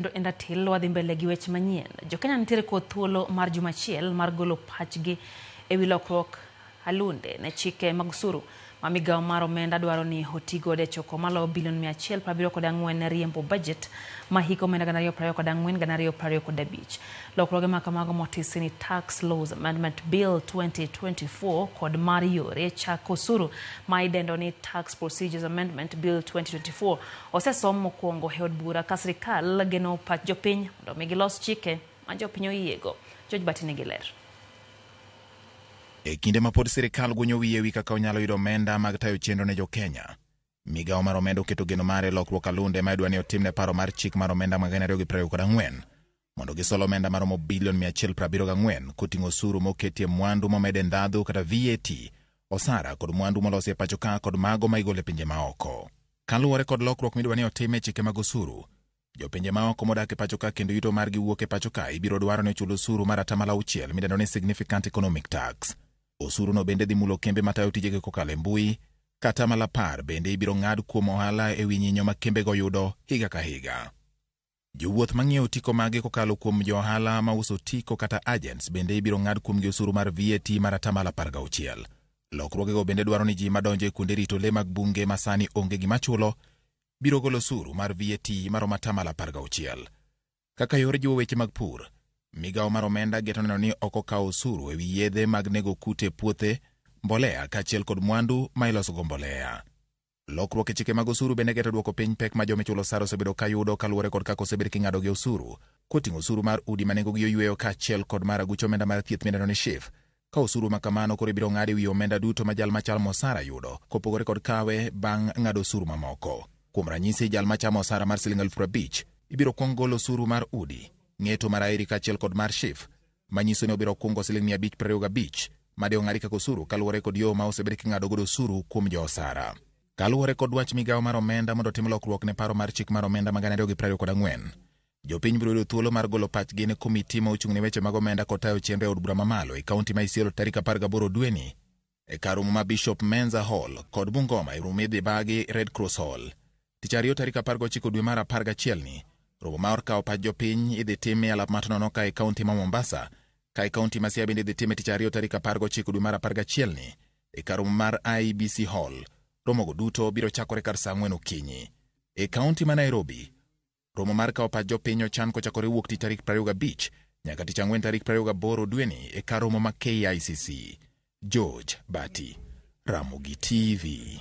Kendo e ratil wadhi mbele gi weche manyien. Jokenya nitiere kod thuolo mar juma achiel mar golo pachgi e wi lokruok alunde ne chike mag osuru ma migawo mar omenda dwaro ni otigodo e choko maloyo bilion 174 ne riembo bajet ma hik omenda 2024 2025. Lokruoge ma kamago motisi ni Tax Laws Amendment Bill 2024 kod mar yore chako osuru ma idendo ni Tax Procedures Amendment Bill 2024 osesom mokwongo e od bura ka sirikal geno pach jopiny mondo mi gilos chike ma jopiny oyiego. George Bati nigi ler. E kinde ma pod sirikal gunyo wiye ewi kaka onyalo yudo omenda mag tayo chenro ne jokenya, migawo mar omenda oketo geno mare e lokruok alunde ma idwa ni otim ne paro mar chik mar omenda mag 2024 mondo gisol omenda maromo bilion 174 koting'o osuru moketie mwandu momede ndhadhu kata VAT, osara kod mwandu molosi e pacho ka kod mago ma igolo e pinje maoko. Kaluwore kod lokruok midwa ni otim e chike mag osuru, jopinje maoko modak e pacho ka kendo yuto margi wuok e pacho ka ibiro dwaro ni ochul osuru mar 60% midendo ni Significant Economic Tax. Osuru no bende dhi mulo kembe matayo tijegi kokalo e mbui, ka 10% bende ibiro ng'ad kuom ohala e wi nyinyo ma kembego yudo higa ka higa. Jowuoth mang'iewo otiko magi kokalo kuom jo ohala mauso otiko kata agents bende ibiro ng'ad kuomgi osuru mar VAT mar 16%. Lokruogego bende dwaro ni ji madonjo e kuonde rito le mag bunge ma sani onge gima chulo biro golo osuru mar VAT maromo 16%. Kaka yor jiwo weche mag pur, migawo mar omenda geto neno ni ok okawo osuru ewi yedhe mag nego kute e puothe, mbolea kaachiel kod mwandu ma ilosogo mbolea. Lokruok e chike mag osuru bende geto duoko piny pek ma joma ichulo osara osebedo ka yudo kaluwore kod kaka osebed king'ado gi osuru, koting'o osuru mar udi ma nengogi oyweyo kaachiel kod mar aguch omenda mar thieth midendo ni SHIF. Ka osuru ma kamano koro ibiro ng'ad e wi omenda duto ma jal machamo osara yudo, kopogore kod kawe bang' ng'ado osuru mamoko. Kuom ranyisi, jal machamo osara mar siling 50,000 ibiro kwong golo osuru mar udi, ng'eto mar aeri kaachiel kod mar SHIF, manyiso ni obiro kungo siling 525 made ong'adi kaka osuru kaluwore kod yo ma osebed king'ado godo osuru kuom jo osara. Kaluwore kod dwach migawo mar omenda mondo otim lokruok ne paro mar chik mar omenda mag 2024, jopiny biro yudo thuolo mar golo pachgi ne komiti ma ochung' ne weche mag omenda kod tayo chenro e od bura mamalo e kaunti ma Isiolo tarik 18 dweni e kar romo ma Bishop Menza Hall kod Bungoma e romo midhi bagi Red Cross Hall. Tich ariyo tarik 19 dwe mar 11 ni, romo mar kawo pach jopiny idhi tim e alap mar Tononoka e kaunti ma Mombasa, ka e kaunti ma Siaya bende idhi time tich ariyo tarik 19 dwe mar 11 ni e kar romo mar IBC Hall. Romogo duto biro chakore kar saa 4 okinyi. E kaunti ma Nairobi, romo mar kawo pach jopiny ochan kochakore wuok tich tarik 25 nyaka tich ang'wen tarik 28 dweni e kar romo ma KICC. George Bati, Ramogi TV.